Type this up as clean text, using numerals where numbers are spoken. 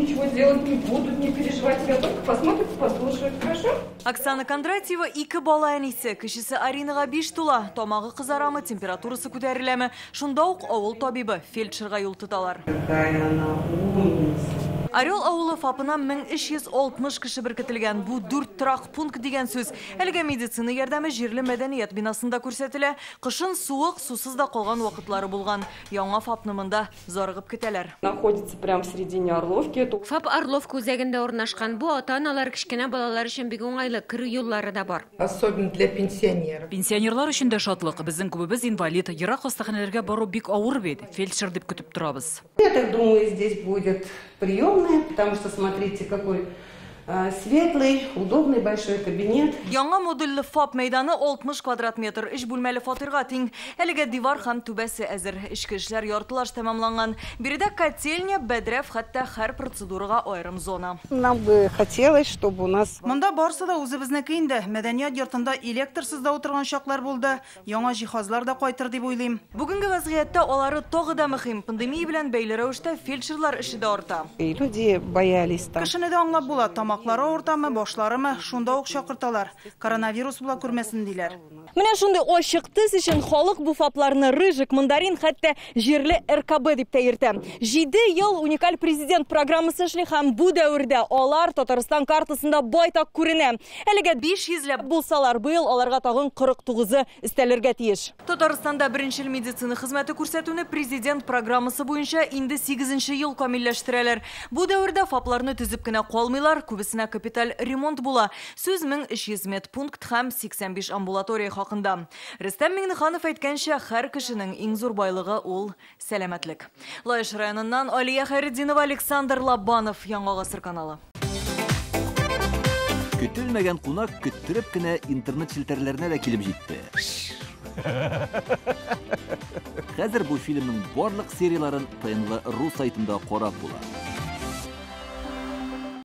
Ничего делать не будут, не переживайте. Тебя только посмотрят, послушают, хорошо? Оксана Кондратьева ике бала әнисе. Кечесе Аринага 5 тула. Тамагы кызарамы, температурасы күтәреләме. Шунда ук авыл табибы фельдшерга юл тоталар. Какая она умница. Орел авылы ФАПына 1360 кеше беркетелгән. Бу 4 торак пункт дигән сүз. Әлегә медицина ярдәме җирле мәдәният бинасында күрсәтелә. Кышын суык, сусыз да калган вакытлары булган. Яңа ФАПны монда зарыгып көтәләр. Находится прямо в середине Орловки. Это ФАП Орловка үзәгендә урнашкан. Бу ата-аналар кечкенә балалар өчен бик уңайлы, керү юллары да бар. Особенно для пенсионеров. Пенсионерлар өчен дә шатлык. Безнең күбебез инвалид. Ерак хастаханәләргә бару бик авыр бит. Фельдшер дип көтеп торабыз. Я так думаю, здесь будет приемная, потому что смотрите, какой светлый, удобный большой кабинет. Яңа модульле ФАП мәйданы 60 квадрат метр, өч бүлмәле фатирга тиң. Әлегә дивар һәм түбәсе әзер. Эчке эшләр яртылаш тәмамланган. Биредә котельня, бәдрәф, хәтта һәр процедурага аерым зона. Нам бы хотелось, чтобы у нас Монда барсы да үзебезнеке инде. Мәдәният йортында электрсыз да утырган чаклар булды. Яңа җиһазлар да кайтыр дип уйлыйм. Бүгенге вазгыятьтә алары тагы да мөһим. Пандемия белән бәйле рәвештә фельдшерлар эше дә арта. И люди боялись там. Кешене дә аңлап була, тамаклары авыртамы, башларымы, шунда ук чакырталар. Коронавирус була күрмәсен диләр. Менә шундый ачык төс өчен халык бу ФАПларны Рыжик, Мандарин, хәтта җирле РКБ дип тә йөртә. 7 ел уникаль президент программасы эшли һәм бу дәвердә алар Татарстан картасында байтак күренә. Әлегә 500 ләп булсалар, быел аларга тагын 49-ы өстәлергә тиеш. Татарстанда беренчел медицина хезмәте күрсәтүне президент программасы буенча инде 8 ел камилләштерәләр. Бу дәвердә ФАПларны төзеп кенә калмыйлар, күбесенә капиталь ремонт була. Сүз 1300 медпункт һәм 85 амбулатория хакында. Рөстәм Миңнеханов әйткәнчә, һәр кешенең иң зур байлыгы ул сәламәтлек. Лаеш районыннан Алия Хәйретдинова, Александр Лобанов, Яңа Гасыр каналы. Көтелмәгән кунак көттереп кенә интернет челтәрләренә дә килеп җитте. Хәзер бу фильмның барлык серияларын ТНВ ру сайтында карап була.